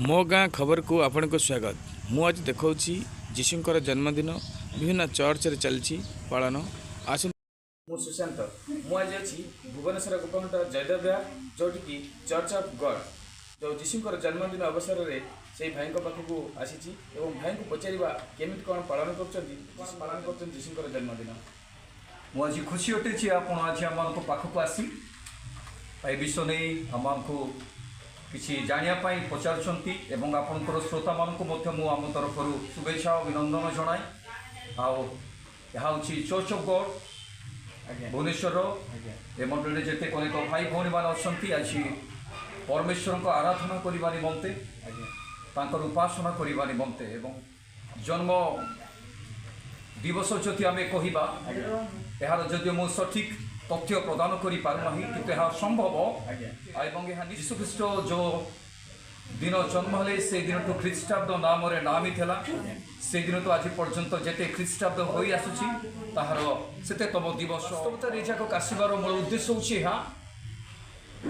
ମୋ ଗାଁ ଖବରକୁ ଆପଣଙ୍କୁ ସ୍ୱାଗତ। ମୁଁ ଆଜି ଦେଖାଉଛି ଯୀଶୁଙ୍କର ଜନ୍ମଦିନ ବିଭିନ୍ନ ଚର୍ଚ୍ଚରେ ଚାଲିଛି ପାଳନ। ଆସନ୍ତୁ। ମୁଁ ସୁଶାନ୍ତ। ମୁଁ ଆଜି ଅଛି ଭୁବନେଶ୍ୱର ଉପକଣ୍ଠ ଜୟଦେବ ବିହାର, ଯେଉଁଠିକି ଚର୍ଚ୍ଚ ଅଫ୍ ଗଡ୍, ଯେଉଁ ଯୀଶୁଙ୍କର ଜନ୍ମଦିନ ଅବସରରେ ସେଇ ଭାଇଙ୍କ ପାଖକୁ ଆସିଛି ଏବଂ ଭାଇଙ୍କୁ ପଚାରିବା କେମିତି କ'ଣ ପାଳନ କରୁଛନ୍ତି, ଯୀଶୁ ପାଳନ କରୁଛନ୍ତି ଯୀଶୁଙ୍କର ଜନ୍ମଦିନ। ମୁଁ ଆଜି ଖୁସି ଅଟେ ଯେ ଆପଣ ଆଜି ଆମମାନଙ୍କ ପାଖକୁ ଆସି ଏ ବିଷୟ ନେଇ ଆମମାନଙ୍କୁ କିଛି ଜାଣିବା ପାଇଁ ପଚାରୁଛନ୍ତି ଏବଂ ଆପଣଙ୍କର ଶ୍ରୋତାମାନଙ୍କୁ ମଧ୍ୟ ମୁଁ ଆମ ତରଫରୁ ଶୁଭେଚ୍ଛା ଓ ଅଭିନନ୍ଦନ ଜଣାଏ। ଆଉ ଏହା ହେଉଛି ଚର୍ଚ୍ଚ ଅଫ୍ ଗଡ୍ ଭୁବନେଶ୍ୱରର। ଏ ମଣ୍ଡଳୀରେ ଯେତେ ଅନେକ ଭାଇ ଭଉଣୀମାନେ ଅଛନ୍ତି, ଆଜି ପରମେଶ୍ୱରଙ୍କ ଆରାଧନା କରିବା ନିମନ୍ତେ, ତାଙ୍କର ଉପାସନା କରିବା ନିମନ୍ତେ ଏବଂ ଜନ୍ମ ଦିବସ ଯଦି ଆମେ କହିବା, ଏହାର ଯଦିଓ ମୁଁ ସଠିକ୍ ତଥ୍ୟ ପ୍ରଦାନ କରିପାରୁନାହିଁ, କିନ୍ତୁ ଏହା ସମ୍ଭବ ଏବଂ ଏହା ଯୀଶୁଖ୍ରୀଷ୍ଟ ଯେଉଁ ଦିନ ଜନ୍ମ ହେଲେ, ସେଇ ଦିନଠୁ ଖ୍ରୀଷ୍ଟାବ୍ଦ ନାମରେ ନାମିତ ହେଲା। ସେଦିନଠୁ ଆଜି ପର୍ଯ୍ୟନ୍ତ ଯେତେ ଖ୍ରୀଷ୍ଟାବ୍ଦ ହୋଇ ଆସୁଛି, ତାହାର ସେତେତମ ଦିବସ। ବାସ୍ତବତାରେ ଏ ଯାକ ଆସିବାର ମୂଳ ଉଦ୍ଦେଶ୍ୟ ହେଉଛି ଏହା,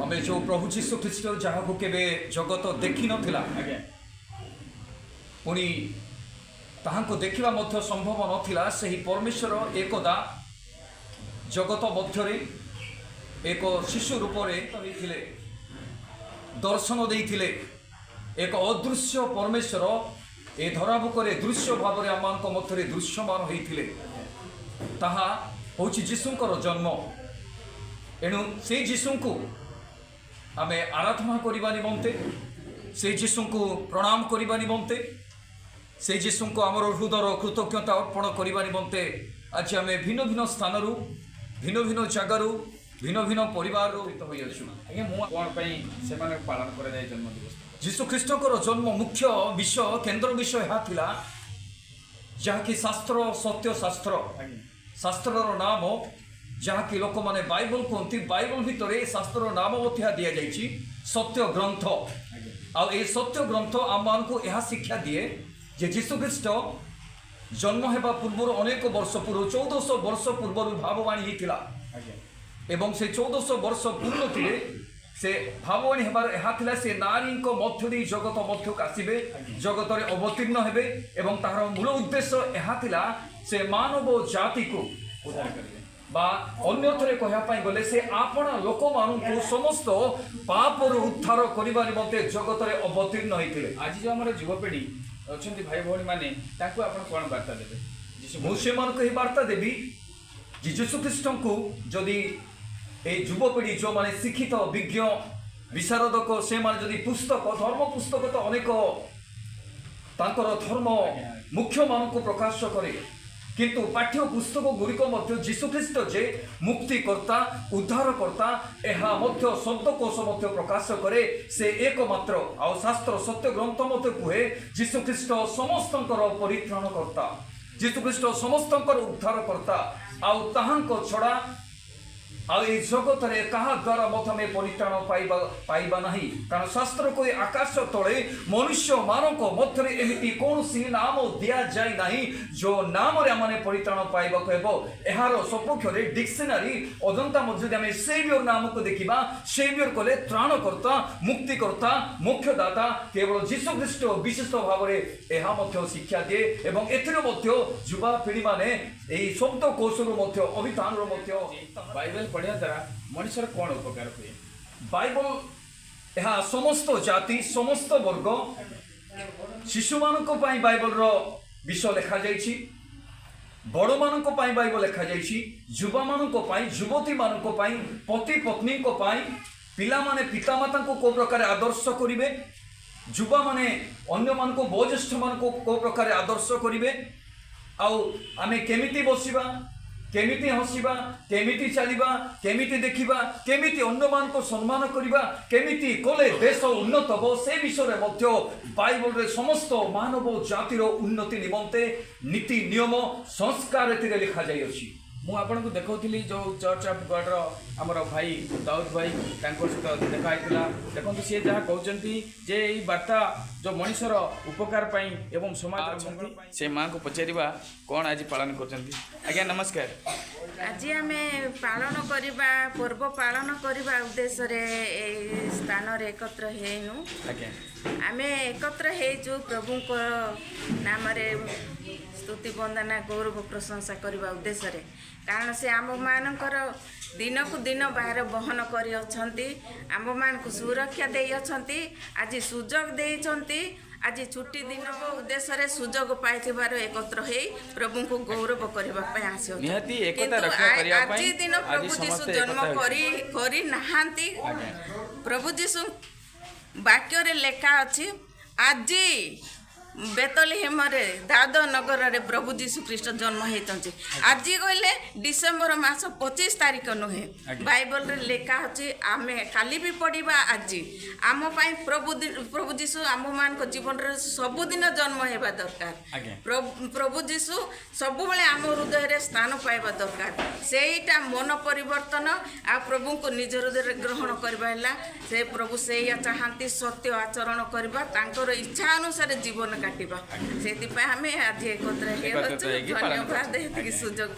ଆମେ ଯେଉଁ ପ୍ରଭୁ ଯୀଶୁ ଖ୍ରୀଷ୍ଟ, ଯାହାକୁ କେବେ ଜଗତ ଦେଖିନଥିଲା, ପୁଣି ତାହାଙ୍କୁ ଦେଖିବା ମଧ୍ୟ ସମ୍ଭବ ନଥିଲା, ସେହି ପରମେଶ୍ୱର ଏକଦା ଜଗତ ମଧ୍ୟରେ ଏକ ଶିଶୁ ରୂପରେ ହେଇଥିଲେ, ଦର୍ଶନ ଦେଇଥିଲେ। ଏକ ଅଦୃଶ୍ୟ ପରମେଶ୍ୱର ଏ ଧରାବୁକରେ ଦୃଶ୍ୟ ଭାବରେ ଆମମାନଙ୍କ ମଧ୍ୟରେ ଦୃଶ୍ୟମାନ ହେଇଥିଲେ। ତାହା ହେଉଛି ଯୀଶୁଙ୍କର ଜନ୍ମ। ଏଣୁ ସେଇ ଯୀଶୁଙ୍କୁ ଆମେ ଆରାଧନା କରିବା ନିମନ୍ତେ, ସେଇ ଯୀଶୁଙ୍କୁ ପ୍ରଣାମ କରିବା ନିମନ୍ତେ, ସେଇ ଯୀଶୁଙ୍କୁ ଆମର ହୃଦୟର କୃତଜ୍ଞତା ଅର୍ପଣ କରିବା ନିମନ୍ତେ ଆଜି ଆମେ ଭିନ୍ନ ଭିନ୍ନ ସ୍ଥାନରୁ, ଭିନ୍ନ ଭିନ୍ନ ଜାଗାରୁ, ଭିନ୍ନ ଭିନ୍ନ ପରିବାରରୁ ଏକତ୍ରିତ ହୋଇଅଛୁ। ଆଜ୍ଞା, ମୁଁ କ'ଣ ପାଇଁ ସେମାନେ ପାଳନ କରାଯାଏ ଜନ୍ମ ଦିବସ? ଯୀଶୁ ଖ୍ରୀଷ୍ଟଙ୍କର ଜନ୍ମ ମୁଖ୍ୟ ବିଷୟ, କେନ୍ଦ୍ର ବିଷୟ ଏହା ଥିଲା, ଯାହାକି ଶାସ୍ତ୍ର, ସତ୍ୟ ଶାସ୍ତ୍ର, ଶାସ୍ତ୍ରର ନାମ ଯାହାକି ଲୋକମାନେ ବାଇବଲ କୁହନ୍ତି। ବାଇବଲ ଭିତରେ ଏ ଶାସ୍ତ୍ରର ନାମ ମଧ୍ୟ ଦିଆଯାଇଛି ସତ୍ୟ ଗ୍ରନ୍ଥ। ଆଉ ଏହି ସତ୍ୟ ଗ୍ରନ୍ଥ ଆମମାନଙ୍କୁ ଏହା ଶିକ୍ଷା ଦିଏ ଯେ ଯୀଶୁଖ୍ରୀଷ୍ଟ ଜନ୍ମ ହେବା ପୂର୍ବରୁ ଅନେକ ବର୍ଷ ପୂର୍ବରୁ, 1400 ବର୍ଷ ପୂର୍ବରୁ ଭାବବାଣୀ ହେଇଥିଲା ଏବଂ ସେ 1400 ବର୍ଷ ପୂର୍ଣ୍ଣତିରେ ସେ ଭାବବାଣୀ ହେବାର ଏହା ଥିଲା, ସେ ନାରୀଙ୍କ ମଧ୍ୟ ଦେଇ ଜଗତ ମଧ୍ୟକୁ ଆସିବେ, ଜଗତରେ ଅବତୀର୍ଣ୍ଣ ହେବେ ଏବଂ ତାହାର ମୂଳ ଉଦ୍ଦେଶ୍ୟ ଏହା ଥିଲା, ସେ ମାନବ ଜାତିକୁ ଉଦ୍ଧାର କରିବେ। ବା ଅନ୍ୟଥରେ କହିବା ପାଇଁ ଗଲେ, ସେ ଆପଣା ଲୋକମାନଙ୍କୁ ସମସ୍ତ ପାପରୁ ଉଦ୍ଧାର କରିବା ନିମନ୍ତେ ଜଗତରେ ଅବତୀର୍ଣ୍ଣ ହେଇଥିଲେ। ଆଜି ଯେଉଁ ଆମର ଯୁବପିଢ଼ି ଅଛନ୍ତି, ଭାଇ ଭଉଣୀମାନେ, ତାଙ୍କୁ ଆପଣ କ'ଣ ବାର୍ତ୍ତା ଦେବେ ଯୀଶୁ? ମୁଁ ସେମାନଙ୍କୁ ଏହି ବାର୍ତ୍ତା ଦେବି ଯେ ଯୀଶୁଖ୍ରୀଷ୍ଟଙ୍କୁ ଯଦି ଏଇ ଯୁବପିଢ଼ି, ଯେଉଁମାନେ ଶିକ୍ଷିତ, ବିଜ୍ଞ, ବିଶାରଦକ, ସେମାନେ ଯଦି ପୁସ୍ତକ, ଧର୍ମ ପୁସ୍ତକ ତ ଅନେକ ତାଙ୍କର ଧର୍ମ ମୁଖ୍ୟମାନଙ୍କୁ ପ୍ରକାଶ କରେ, କିନ୍ତୁ ପାଠ୍ୟ ପୁସ୍ତକ ଗୁଡ଼ିକ ମଧ୍ୟ ଯୀଶୁଖ୍ରୀଷ୍ଟ ଯେ ମୁକ୍ତିକର୍ତ୍ତା, ଉଦ୍ଧାରକର୍ତ୍ତା, ଏହା ମଧ୍ୟ ଶବ୍ଦକୋଷ ମଧ୍ୟ ପ୍ରକାଶ କରେ। ସେ ଏକମାତ୍ର। ଆଉ ଶାସ୍ତ୍ର ସତ୍ୟ ଗ୍ରନ୍ଥ ମଧ୍ୟ କୁହେ, ଯୀଶୁଖ୍ରୀଷ୍ଟ ସମସ୍ତଙ୍କର ପରିତ୍ରାଣକର୍ତ୍ତା, ଯୀଶୁଖ୍ରୀଷ୍ଟ ସମସ୍ତଙ୍କର ଉଦ୍ଧାରକର୍ତ୍ତା। ଆଉ ତାହାଙ୍କ ଛଡ଼ା ଆଉ ଏଇ ଜଗତରେ କାହା ଦ୍ୱାରା ମଧ୍ୟ ଆମେ ପରିତ୍ରାଣ ପାଇବା ନାହିଁ। କାରଣ ଶାସ୍ତ୍ର କହେ, ଆକାଶ ତଳେ ମନୁଷ୍ୟମାନଙ୍କ ମଧ୍ୟରେ ଏମିତି କୌଣସି ନାମ ଦିଆଯାଇ ନାହିଁ, ଯେଉଁ ନାମରେ ଆମମାନେ ପରିତ୍ରାଣ ପାଇବାକୁ ହେବ। ଏହାର ସପକ୍ଷରେ ଡିକ୍ସନାରୀ ଅଜନ୍ତା ମଧ୍ୟ ଯଦି ଆମେ ସେଭିୟର ନାମକୁ ଦେଖିବା, ସେଭିୟର କଲେ ତ୍ରାଣକର୍ତ୍ତା, ମୁକ୍ତିକର୍ତ୍ତା, ମୋକ୍ଷଦାତା କେବଳ ଯୀଶୁଖ୍ରୀଷ୍ଟ। ବିଶେଷ ଭାବରେ ଏହା ମଧ୍ୟ ଶିକ୍ଷା ଦିଏ ଏବଂ ଏଥିରେ ମଧ୍ୟ ଯୁବାପିଢ଼ିମାନେ ଏହି ଶବ୍ଦକୋଷରୁ ମଧ୍ୟ, ଅଭିଧାନରୁ ମଧ୍ୟ ବାଇବେଲ ପଢ଼ିବା ଦ୍ୱାରା ମଣିଷର କ'ଣ ଉପକାର ହୁଏ? ବାଇବଲ ଏହା ସମସ୍ତ ଜାତି, ସମସ୍ତ ବର୍ଗ, ଶିଶୁମାନଙ୍କ ପାଇଁ ବାଇବଲର ବିଷୟ ଲେଖାଯାଇଛି, ବଡ଼ମାନଙ୍କ ପାଇଁ ବାଇବଲ ଲେଖାଯାଇଛି, ଯୁବାମାନଙ୍କ ପାଇଁ, ଯୁବତୀମାନଙ୍କ ପାଇଁ, ପତି ପତ୍ନୀଙ୍କ ପାଇଁ, ପିଲାମାନେ ପିତାମାତାଙ୍କୁ କେଉଁ ପ୍ରକାର ଆଦର୍ଶ କରିବେ, ଯୁବାମାନେ ଅନ୍ୟମାନଙ୍କୁ, ବୟୋଜ୍ୟେଷ୍ଠମାନଙ୍କୁ କେଉଁ ପ୍ରକାର ଆଦର୍ଶ କରିବେ, ଆଉ ଆମେ କେମିତି ବସିବା, କେମିତି ହସିବା, କେମିତି ଚାଲିବା, କେମିତି ଦେଖିବା, କେମିତି ଅନ୍ୟମାନଙ୍କୁ ସମ୍ମାନ କରିବା, କେମିତି କଲେ ଦେଶ ଉନ୍ନତ ହେବ, ସେ ବିଷୟରେ ମଧ୍ୟ ବାଇବଲରେ ସମସ୍ତ ମାନବ ଜାତିର ଉନ୍ନତି ନିମନ୍ତେ ନୀତି, ନିୟମ, ସଂସ୍କାର ଏଥିରେ ଲେଖାଯାଇଅଛି। ମୁଁ ଆପଣଙ୍କୁ ଦେଖାଉଥିଲି ଯେଉଁ ଚର୍ଚ୍ଚ ଅଫ୍ ଗଡ଼ର ଆମର ଭାଇ ଦାଉଦ ଭାଇ, ତାଙ୍କ ସହିତ ଦେଖା ହେଇଥିଲା। ଦେଖନ୍ତୁ, ସିଏ ଯାହା କହୁଛନ୍ତି ଯେ ଏଇ ବାର୍ତ୍ତା ଯେଉଁ ମଣିଷର ଉପକାର ପାଇଁ ଏବଂ ସମାଜ ଅଛନ୍ତି। ସେ ମାଆଙ୍କୁ ପଚାରିବା କ'ଣ ଆଜି ପାଳନ କରୁଛନ୍ତି। ଆଜ୍ଞା, ନମସ୍କାର। ଆଜି ଆମେ ପାଳନ କରିବା ପର୍ବ ପାଳନ କରିବା ଉଦ୍ଦେଶ୍ୟରେ ଏଇ ସ୍ଥାନରେ ଏକତ୍ର ହେଇନୁ। ଆମେ ଏକତ୍ର ହେଇଛୁ ପ୍ରଭୁଙ୍କ ନାମରେ ସ୍ତୁତି, ବନ୍ଦନା, ଗୌରବ, ପ୍ରଶଂସା କରିବା ଉଦ୍ଦେଶ୍ୟରେ, କାରଣ ସେ ଆମମାନଙ୍କର ଦିନକୁ ଦିନ ଭାର ବହନ କରିଅଛନ୍ତି, ଆମ୍ଭମାନଙ୍କୁ ସୁରକ୍ଷା ଦେଇଅଛନ୍ତି, ଆଜି ସୁଯୋଗ ଦେଇଛନ୍ତି। ଆଜି ଛୁଟି ଦିନ ଉଦ୍ଦେଶ୍ୟରେ ସୁଯୋଗ ପାଇଥିବାରୁ ଏକତ୍ର ହେଇ ପ୍ରଭୁଙ୍କୁ ଗୌରବ କରିବା ପାଇଁ ଆସିଅଛୁ। ନିହାତି ଏକତା କିନ୍ତୁ ରକ୍ଷା କରିବା ପାଇଁ ଆଜି ଦିନ ଆଜି ପ୍ରଭୁ ଯୀଶୁ ସମସ୍ତେ ଜନ୍ମ ଏକତା କରି ନାହାନ୍ତି। ପ୍ରଭୁ ଯୀଶୁ ବାକ୍ୟରେ ଲେଖା ଅଛି, ଆଜି ବେତଲିହେମରେ ଦାଉଦ ନଗରରେ ପ୍ରଭୁ ଯୀଶୁ ଖ୍ରୀଷ୍ଟ ଜନ୍ମ ହେଇଛନ୍ତି। ଆଜି କହିଲେ ଡିସେମ୍ବର ମାସ 25 ତାରିଖ ନୁହେଁ। ବାଇବଲରେ ଲେଖା ଅଛି, ଆମେ କାଲି ବି ପଢ଼ିବା। ଆଜି ଆମ ପାଇଁ ପ୍ରଭୁ ଯୀଶୁ ଆମମାନଙ୍କ ଜୀବନରେ ସବୁଦିନ ଜନ୍ମ ହେବା ଦରକାର। ପ୍ରଭୁ ଯୀଶୁ ସବୁବେଳେ ଆମ ହୃଦୟରେ ସ୍ଥାନ ପାଇବା ଦରକାର। ସେଇଟା ମନ ପରିବର୍ତ୍ତନ ଆଉ ପ୍ରଭୁଙ୍କୁ ନିଜ ହୃଦୟରେ ଗ୍ରହଣ କରିବା ହେଲା। ସେ ପ୍ରଭୁ ସେଇଆ ଚାହାନ୍ତି, ସତ୍ୟ ଆଚରଣ କରିବା, ତାଙ୍କର ଇଚ୍ଛା ଅନୁସାରେ ଜୀବନ କାଟିବା। ସେଥିପାଇଁ ଆମେ ଆଜି ଏକତ୍ର ଏକତ୍ରିତ ହେଇଅଛୁ। ହେଇକି ପାଳନ ଧନ୍ୟବାଦ କରୁଛନ୍ତି। ଏତିକି ସୁଯୋଗ।